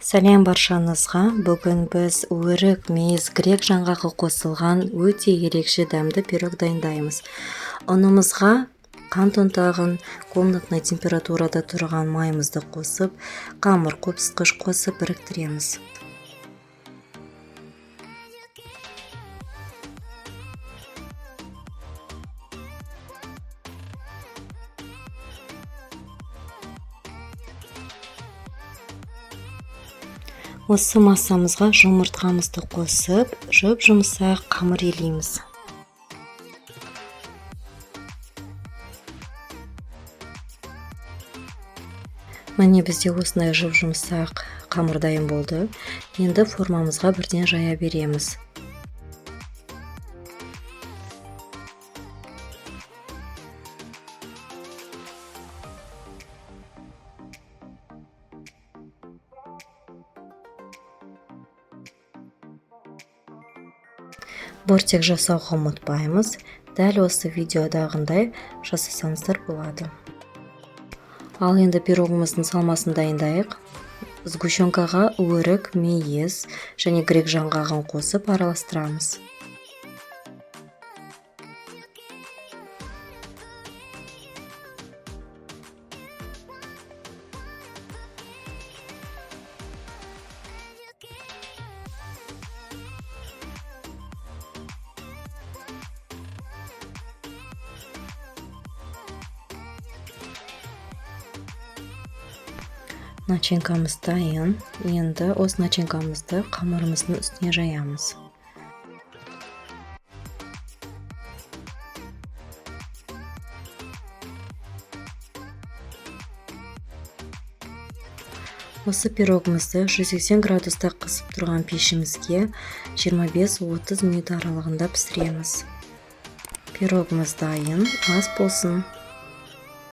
Сәлем баршаңызға! Бүгін біз өрік, мейіз, грек жаңғағы қосылған өте ерекше дәмді пирог дайындаймыз. Ұнымызға қант ұнтағын, комнатный температурада тұрған майымызды қосып, қамыр қопсытқыш қосып біріктіреміз. Осы массамызға жұмыртқамызды қосып, жұп-жұмсақ қамыр илейміз. Міне, бізде осындай жұп-жұмсақ қамыр дайын болды. Енді формамызға бірден жая береміз. Бортик жасауға ұмытпаймыз. Дәл осы видеодағындай жасасаңыздар болады. Ал енді пирогымыздың салмасын дайындайық. Сгущенкаға өрік, мейіз және грек жаңғағын қосып араластырамыз. Начинкамыз дайын. Енді осы начинкамызды қамырымыздың үстіне жаямыз. Осы пирогымызды 180 градуста қызып тұрған пешімізге 25-30 минут аралығында пісіреміз. Пирогымыз дайын, ас болсын.